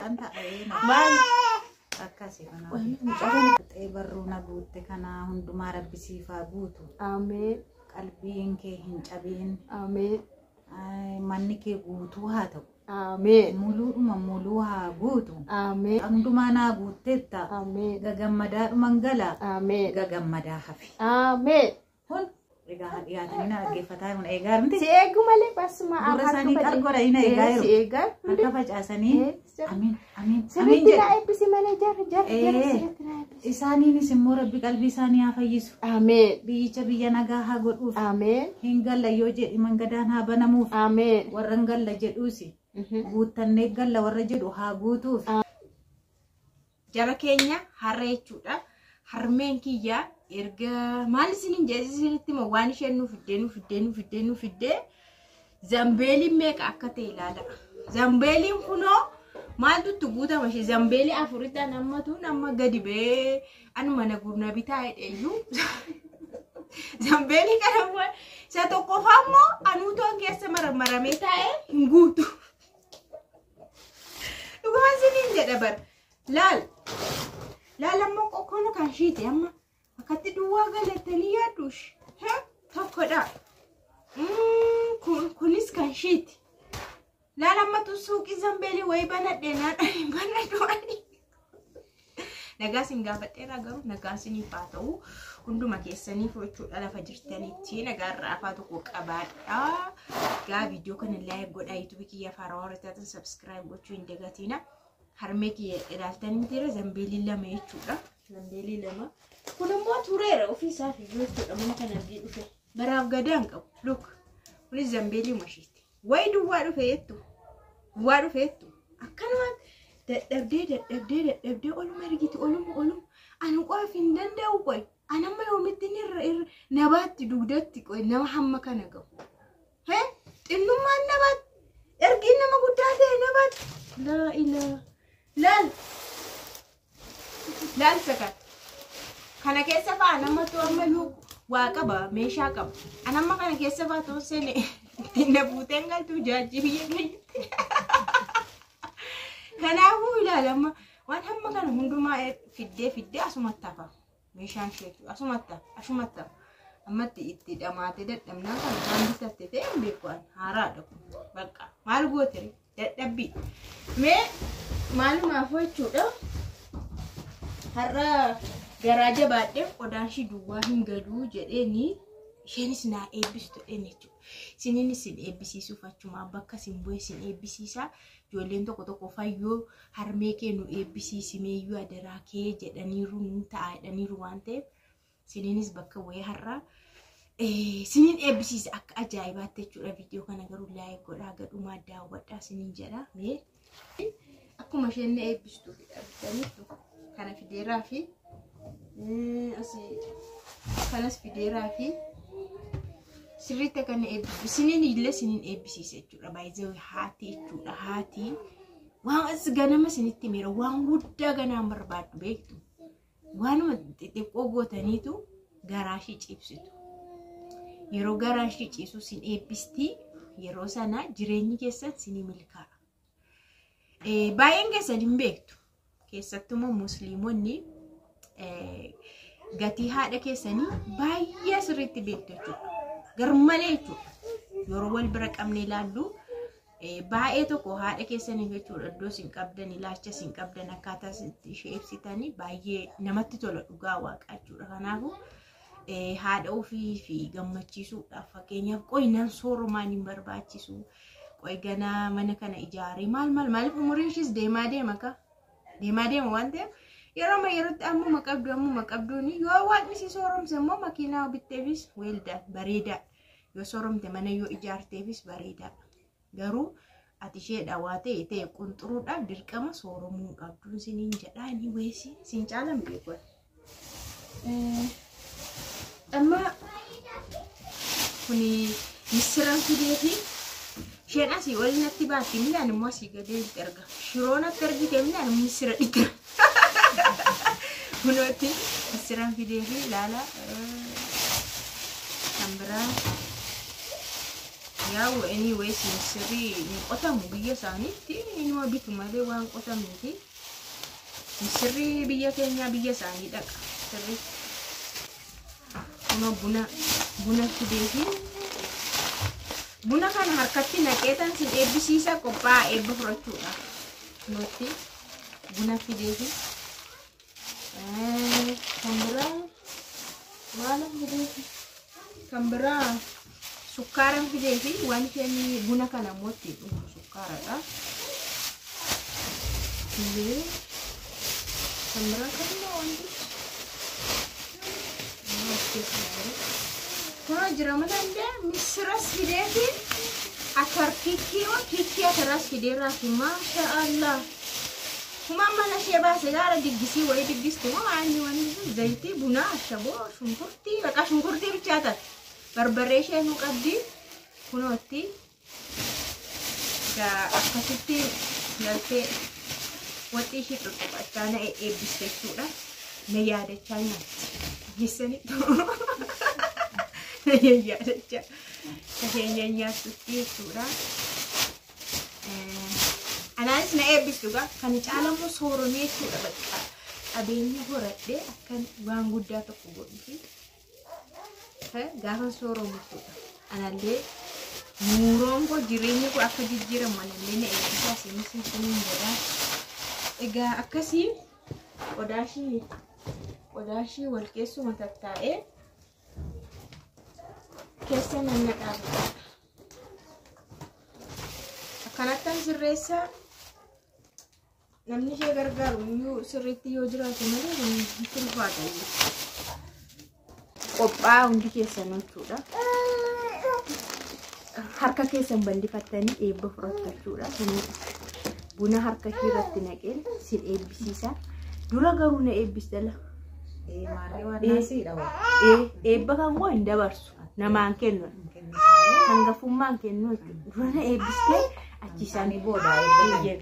Kan ta'ee Maal? Akkasii kanaaf. Qixxee barruu na guutte kana hundumaa rabbi siif haa guutu. Ameen. Qalbiin kee hin cabiin. Ameen. Manni kee guutuu haa ta'u. Ameen. Muluudhuma muluu haa guutu. Ameen. Hundumaa naa guutteetta. Ameen. Gagammadaadhuman gala. Ameen. Gagammadaa hafi. Ameen. Hun egaa haa dhiyaatanii na dhaggeeffataa kun eegaa miti. Si eegu malee basuma Gurra isaanii qarqara ina eegaa jiru. Si eegaa. Harka facaasanii amiin amiin amiin Sirriitti jedhu. naa eebbisi malee jarri jarri jarri sirriitti naa eebbisi. Isaaniinis immoo rabbi qalbii isaanii haa fayyisu. Ameen. Biyyicha biyya nagaa haa godhuuf. Ameen. Hin galla yoo jedhi mangadaan haa banamuuf. Ameen. Warra hin galla jedhuusi. Guuttannee galla warra jedhu haa guutuuf. Jara keenya har'a jechuudha. Harmeen kiyya erga maal isiniin jedhe isinitti hima waan isheen nu fiddee nu fiddee nu fiddee nu fiddee zambeeliin meeqa akka ta'e ilaala. Zambeeliin kunoo maaltu itti guutama ishee zambeelii afuritti an ammatu amma gadi ba'ee anuma na gurna bitaa jedhe iyyuu. Zambeelii kana immoo isa tokkoffaa immoo anuutoon keessa maramaramee taa'ee hin guutu. Dhuguma isiniin jedha bara. Laal. Laal amma qoqqoona kan ishiiti amma akkatti duwwaa galattanii yaadduush. Tokkodha. Kunis kan ishiiti. Laal ammatu suuqii zambeelii wayii banadhee naan banadhu ani. Nagaa isin gaafadheera garuu nagaa isiniif haa ta'u hunduma keessaniif jechuudha lafa jirtanitti nagaa irraa afaa tokko qabaadha. Gaa viidiyoo kana like godhaa YouTube kiyya afaan warra taatan subscribe gochuu hin dagatina. Harmee kiyya ilaaltanii mitiira zambeelii lama jechuudha. Zambeelii lama. Kun immoo tureera ofii isaaf iyyuu jechuudha mana kana illee dhufe. Baraaf gadaan qabu. Look. Kunis zambeelii mashiiti. Wayi duwwaa dhufe jettu. Duwwaa dhufe jettu. Akkanuma dadhabdee dadhabdee dadhabdee oluma ergiti oluma oluma. Ani qof hin danda'u qoy. Ani amma yoomitti irra irra nabaatti dugdatti qoy nama hamma kana gahu. Hee xinnummaan nabaatti. Ergiin nama guddaa ta'e nabaatti. Laa ilaa. Laal. Laal sakan. Kana keessa fa'a namatu ammayyuu waa qaba meeshaa qaba. Ani amma kana keessa fa'a toon seene ittiin na buuteen galtuu jaajii biyya keenyatti. Kanaafuu ilaalama waan hamma kana hundumaa fiddee fiddee asumatti hafa. Meeshaan isheetu asumatti hafa asumatti hafa. Ammatti itti dhamaatee dadhabnaan kan waan bitatte ta'e hin beeku ani haaraadha kun. Bakka maal goote dadhabbii. Mee maalumaaf jechuudha. Har'a garaa jabaadhee qodaan ishii duwwaa hin galuu jedheeni isheenis naa eebbistu jedheen jechuudha. Isiniin isin eebbisiisuuf achumaan bakka isin bu'e isin eebbisiisa. Ijoolleen tokko tokko fayyoo harmee kee nu eebbisiisi meeyyuu adaraa kee jedhaniiru nu ta'a jedhaniiru waan ta'eef isiniinis bakka bu'ee har'a isiniin eebbisiisa akka ajaa'ibaatti jechuudha. Viidiyoo kana garuu like godhaa gadhumaa daawwadhaa isiniin jedha. Mee akkuma isheen na eebbistuuf argitaniittu kana fideeraa fi asii kanas fideeraa fi sirriitti akka inni eebbisu isiniin illee isiniin eebbisiisa jechuudha. Baay'ee haati jechuudha. Haati waan as ganama isinitti himeera waan guddaa ganaan barbaaddu beektu. Waanuma xixiqqoo gootaniitu garaa ishii ciibsitu. Yeroo garaa ishii ciisu isin eebbisti yeroo sana jireenyi keessan isinii milkaa'a. Baay'een keessan hin beektu. Keessattuu immoo musliimonni gatii haadha keessanii baay'ee sirriitti beektu jechuudha. Garmalee jechuudha. Yeroo wal bira qabnee ilaallu baay'ee tokko haadha keessanii jechuudha iddoo isin qabdan ilaalcha isin qabdan akkaataa ishee ibsitanii baay'ee namatti tola dhugaa waaqaa jechuudha. Kanaafuu haadha ofii fi gammachiisuudhaaf fakkeenyaaf qoy nan soorumaan hin barbaachisu. Qoy ganaa mana kana ijaaree maal maal maaliif umuriin ishees deemaa deema ka deemaa deema waan ta'eef yeroo amma yerootti ammuma qabdu ammuma qabduun yoo waaqni si sooromse immoo makiinaa bitteefis weeldaa bareedaa yoo sooromte mana yoo ijaarteefis bareedaa garuu ati isheedha waa ta'e ta'e qunxuruudhaaf dirqama sooromuu hin qabduun siniin jedhaa inni weessi siin caalan beeku. Amma kuni misiran fideefi isheen asii oli natti baatti midhaan immoo asii gadee itti erga. Shiroo natti ergite midhaan misira dhiqira. Kunooti misiran fideefi ilaala kan biraa Yaa'u anyways misirri hin qotamu biyya isaaniitti inuma bitu malee waan qotamuuti. Misirri biyya keenyaa biyya isaanii dhaqa. Sirri kunoo buna fideefi buna kana harkatti naqeetan sin eebbisiisa qophaa'aa eebba fudhachuudhaaf. Kunootti buna fideefi kan biraa maalan fideefi kan biraa sukkaaran fideefi wanti inni buna kana immoo ittiin dhugu sukkaaradha. Kan biraa kanuma wantichi. Kunoo jira malee misiras fideefi atar kikkii kikkii ataras fideeraafi maasha Allah. Kuma mana ishee baase gaara diggisii wayii diggisti moo waanni wanni sun zayitii bunaa ashaboo shunkurtii baqa shunkurtii bichaa taate barbarree ishee nu qabdi kunootti egaa akkasitti galtee waxii ishee tuttuqachaa na eebbiste jechuudha. Na yaadachaa nyaatti. Geessanitti na yaadachaa isheen nyaattutti jechuudha. Anaanis na eebbistu gaa kan caalamu sooromee jechuudha bakka qabeenya horadhee akkan waan guddaa tokko godhuufi gaafa sooromu jechuudha. Anallee nuuroon koo jireenyi koo akka jijjiiramu anallee na eebbisaa isinis isiniin godha. Egaa akkasii qodaashii wal keessuma tattaa'ee keessa nan naqaa jechuudha. Akkanattan sirreessa namni ishee gargaaru iyyuu sirriitti yoo jiraate malee kun itti ulfaata iyyuu. Qophaa'aa hundi keessan jechuudha. Harka keessan bal'ifattanii eebba fudhattu jechuudha. Buna harka ishee irratti naqeen sin eebbisiisa. Dura garuu na eebbista la. Maarree waan naasiidha waa. Eebba kan koo hin dabarsu. Namaan kennu. Hangafummaan kennu jechuudha. Dura na eebbistee achi Isaanii isaanii booda eebba. eeyyan.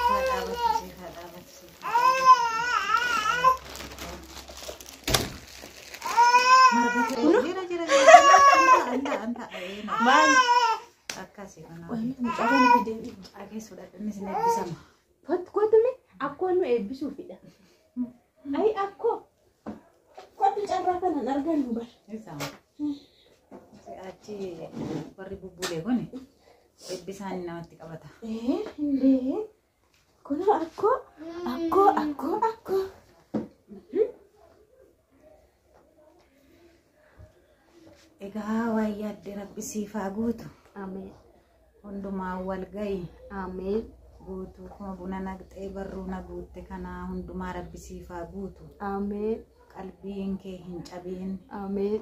Siifaa dhaabatu, siifaa dhaabatu, siifaa dhaabatu. Marga ta'e jira jira jira. Anta anta anta. Maal? Akkasii kana. Mucaa kana fidee. Akees fudhadhu innis ni eebbisama. Kottume akkoo nu eebbisuufidha. Ayi akkoo. Kottu carraa kanan argannu bar. Isaan. Achi warri bubbulee kun eebbisaan namatti qabata. Indee. Kunoo akkoo akkoo akkoo akkoo. Egaa waan yaadde rabbi siif haa guutu. Ameen. Hundumaa wal ga'i. Ameen. Guutuu kuma buna naqxee barruu na guutte kanaa hundumaa rabbi siif haa guutu. Ameen. Qalbiin kee hin cabiin. Ameen.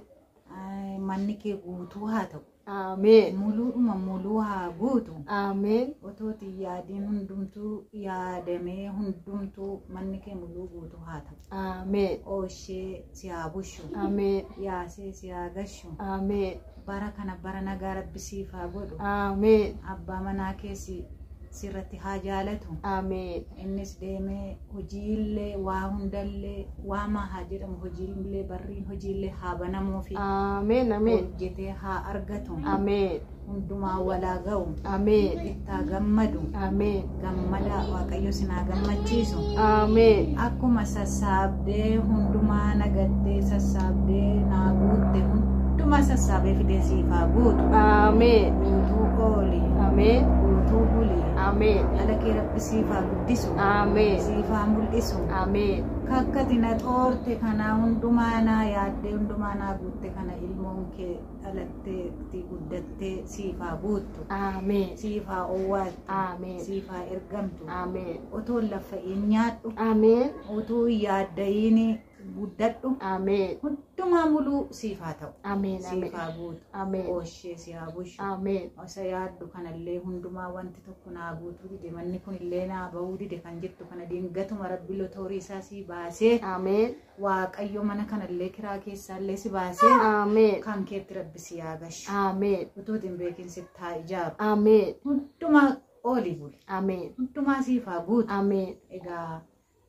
Manni kee guutuu haa ta'u. Ameen. Muluudhuma muluu haa guutu. Ameen. Otooti yaadiin hundumtuu yaadamee hundumtuu manni kee muluu guutuu haa ta'u. Ameen. Ooshee si haa bushu. Ameen. Yaasee si haa gashu. Ameen. Bara kana bara nagaa rabbi siif haa godhu. Ameen. Abbaa manaa kee sirratti haa jaalatu. Ameen. Innis deemee hojiillee waa hundallee waamaa haa jedhamu hojiillee barriin hojiillee haa banamuufi Ameen. Ameen. hojjetee haa argatu. Ameen. Hundumaa walaa ga'u. Ameen. Ittaa gammadu. Ameen. Gammada Waaqayyo sinaa gammachiisu. Ameen. Akkuma sassaabdee hundumaa nagattee sassaabdee naa guutte hundumaa sassaabee fidee siif haa guutu. Ameen. Guutuu ooli. Ameen. Guutuu buli. Ameen. Dhala kee rabbi siif haa guddisu. Ameen. Siif haa mul'isu. Ameen. Kakkati na xoorte kana hundumaa naa yaaddee hundumaa naa guutte kana ilmoon kee dhalattee itti guddattee siif haa guuttu. Ameen. Siif haa owwaattu. Ameen. Siif haa ergamtu. Ameen. Otoo hin laffa'iin nyaadhu. Ameen. Utuu hin yaadda'iin guddadhu. Ameen. Hundumaa muluu siif haa ta'u. Ameen. Siif Ameen. haa guutu. Ameen. Ooshee si haa bushu. Ameen. Osa yaaddu kanallee hundumaa wanti tokko naa guutuu dide manni kunillee naa bahuu dide kan jettu kana dingatuma rabbi lotoorii isaa si baasee Ameen. Waaqayyo mana kanallee kiraa keessaallee si baasee Ameen. kan keetti rabbi si haa gashu. Ameen. Utuu hin beekin sitti haa ijaaru. Ameen. Hundumaa oolii buli. Ameen. Hundumaa siif haa guutu. Ameen. Egaa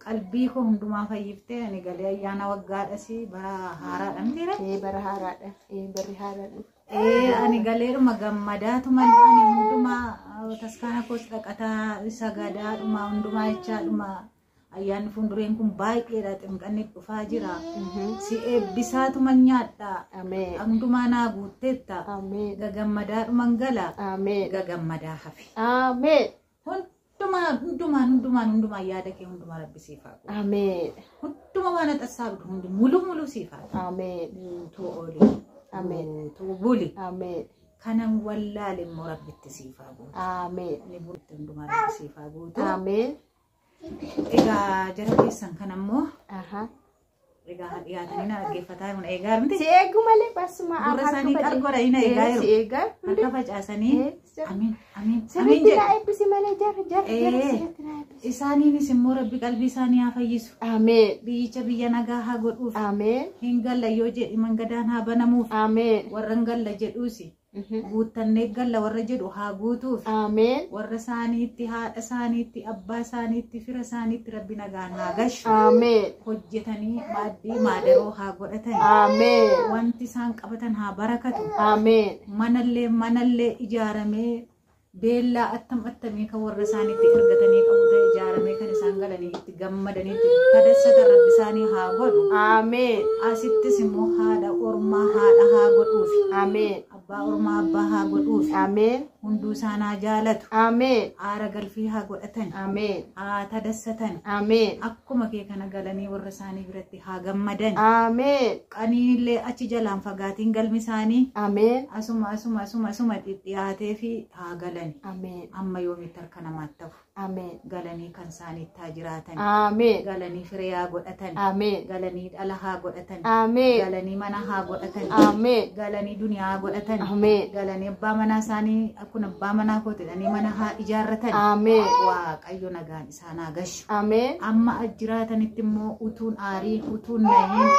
qalbii koo hundumaa fayyiftee ani galee ayyaana waggaadhas bara haaraadhaan dhiira. Bara haaraadha. Barri haaraadha. Ani galeeruma gammadaatuma ani hundumaa taskaana koos dhaqataa sagadaadhuma hundumaa jechaadhuma ayyaanni fuuldureen kun baay'eedha ximqanni dhufaa jira. Si eebbisaatuma nyaadha. Ameen. Hundumaa naa guutteetta. Ameen. Gagammadaadhuman gala. Ameen. Gagammadaa hafi. Ameen. Hundumaa hundumaan hundumaan hundumaan yaada kee hundumaa rabbi siif haa godhu. Ameen. Hunduma waan axassaabdu hundi mulu mulu siif haa ta'u. Ameen. Guutuu ooli. Ameen. Guutuu buli. Ameen. Kanan wallaale immoo rabbitti siif haa guutu. Ameen. Inni buutte hundumaa rabbi siif haa guutu. Ameen. Egaa jara keessan kan ammoo Aha. egaa haa dhiyaatanii na dhaggeeffataa jiru eegaa miti. Si eegu malee basuma Gurra isaanii qarqara hin eegaa Si jiru. eegaa. Harka facaasanii amiin amiin amiin Sirriitti jedhu. naa eebbisi malee jarri jarri jarri sirriitti naa eebbisi. Isaaniinis immoo rabbi qalbii isaanii haa fayyisu. Ameen. Biyyicha biyya nagaa haa godhuuf. Ameen. Hin galla yoo jedhi mangadaan haa banamuuf. Ameen. Warra hin galla jedhuusi. Guuttannee galla warra jedhu haa guutuuf. Ameen. Warra isaaniitti, haadha isaaniitti, abbaa isaaniitti, fira isaaniitti rabbi nagaan haa gashu. Ameen. Hojjetanii maaddii maadaroo haa godhatan. Ameen. Wanti isaan qabatan haa barakatu. Ameen. Manallee manallee ijaaramee beellaa attam attamii kan warra isaaniitti ergatanii qabu ta'e ijaaramee kan isaan galanii itti gammadanii itti tadassatan rabbi isaanii haa godhu. Ameen. Asittis immoo haadha ormaa haadha haa godhuufi. Ameen. Abbaa ormaa abbaa haa godhuufi. Ameen. Hunduu isaan haa jaalatu. Ameen. Aara galfii haa godhatan. Ameen. Haa tadassatan. Ameen. Akkuma kee kana galanii warra isaanii biratti haa gammadan. Ameen. Qaniinillee achi jalaan fagaatiin galmi isaanii Ameen. asuma asuma asuma asuma dhidhiyaatee fi haa galan. Ameen. Amma yoomitti harka namaatti hafu. Ameen. Galanii kan isaaniitti haa jiraatan. Ameen. Galanii firee haa godhatan. Ameen. Galanii dhala haa godhatan. Ameen. Galanii mana haa godhatan. Ameen. Galanii duniyaa haa godhatan. Ameen. Galanii abbaa manaa isaanii akkuma abbaa manaa kooti jedhanii mana haa ijaarratan. Ameen. Waaqayyo nagaan isaan haa gashu. Ameen. Amma as jiraatanitti immoo utuun aarii utuun nahiin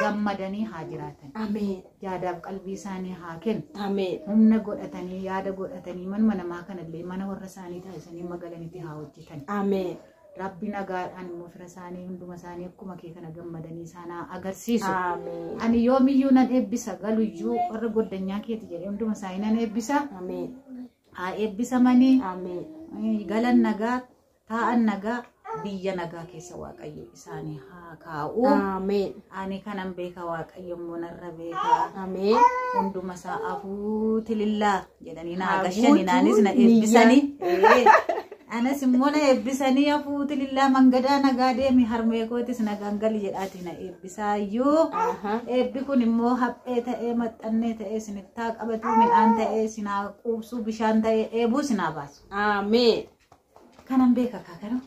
gammadanii haa jiraatan. Ameen. Yaadaaf qalbii isaanii haa kennu. Ameen. Humna godhatanii yaada godhatanii manuma namaa kanallee mana warra isaanii taasisanii magalanitti haa hojjetan. Ameen. Rabbi nagaadhaan immoo fira isaanii hunduma isaanii akkuma kee kana gammadanii isaan haa agarsiisu. Ameen. Ani yoomiyyuu nan eebbisa galuyyuu warra goddanyaa keeti jedhee hunduma isaanii nan eebbisa. Ameen. Haa eebbisamanii Ameen. galan nagaa taa'an nagaa biyya nagaa keessa waaqayyo isaanii haa kaa'u. Ameen. Ani kanan beeka waaqayyo immoo narra beeka. Ameen. Hunduma isaa afuuti lillaa jedhanii na Haa gashanii guutuu naanis na eebbisanii. Anas immoo na eebbisanii afuuti lillaa mangadaa nagaa deemi harmee kootis nagaan gali jedhaati na eebbisaayyuu. Aha. Eebbi kun immoo haphee ta'ee maxxannee ta'ee isinittaa qabatu midhaan ta'ee isinaa quubsuu bishaan ta'ee eebuu isinaa baasu. Ameen. Kanan beeka kaakana.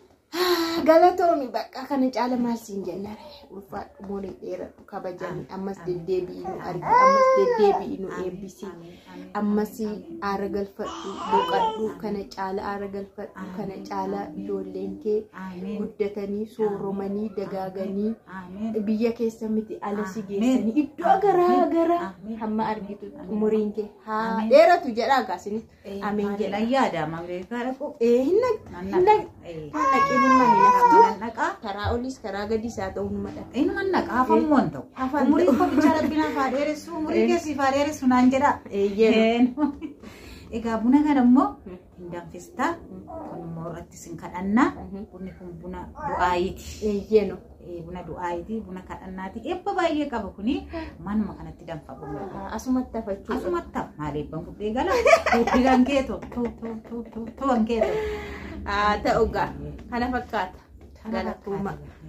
Galatoomi bakka kana caala maal siin jennare ulfaadhu umurii dheeradhu kabajami ammas deddeebi'i nu argi ammas deddeebi'i nu eebbisi ammas aara galfadhu boqadhu kana caala aara galfadhu kana caala ijoolleen kee Ameen. guddatanii sooromanii dagaaganii Ameen. biyya keessa miti ala si Ameen. geessanii iddoo garaa garaa Ameen. hamma argitu umuriin kee haa Ameen. dheeratu jedhaa gaasinis ameen jedha. Nan yaada Ameerikaa dhaqu. Hin Nan dhaqin dhaqa. hin haftu. Nan dhaqa. Karaa oliis karaa gadiis haa ta'u numa dhaqa. Inuma naqa hafammoo hin ta'u. Hafan Umurii ta'u. koo bicha rabbi naaf haa dheeressu umurii keessi haa dheeressu naan jedha. Eeyyee. Egaa buna kana immoo hin danfistaa. Kun immoo irratti sin kadhannaa. Bunni kun buna du'aayiiti. Eeyyeeno. Buna du'aayiiti, buna kadhannaati. Eebba baay'ee qaba kuni manuma kanatti danfa bunni kun. Asumatti hafachuudha. Asumatti hafa. Maal eebban fuudhee gala? Fuudhee kan keeto. Tu tu tu tu tu kan keeto. Haa ta'u gaa kana fakkaata. Kana Galatooma. fakkaata.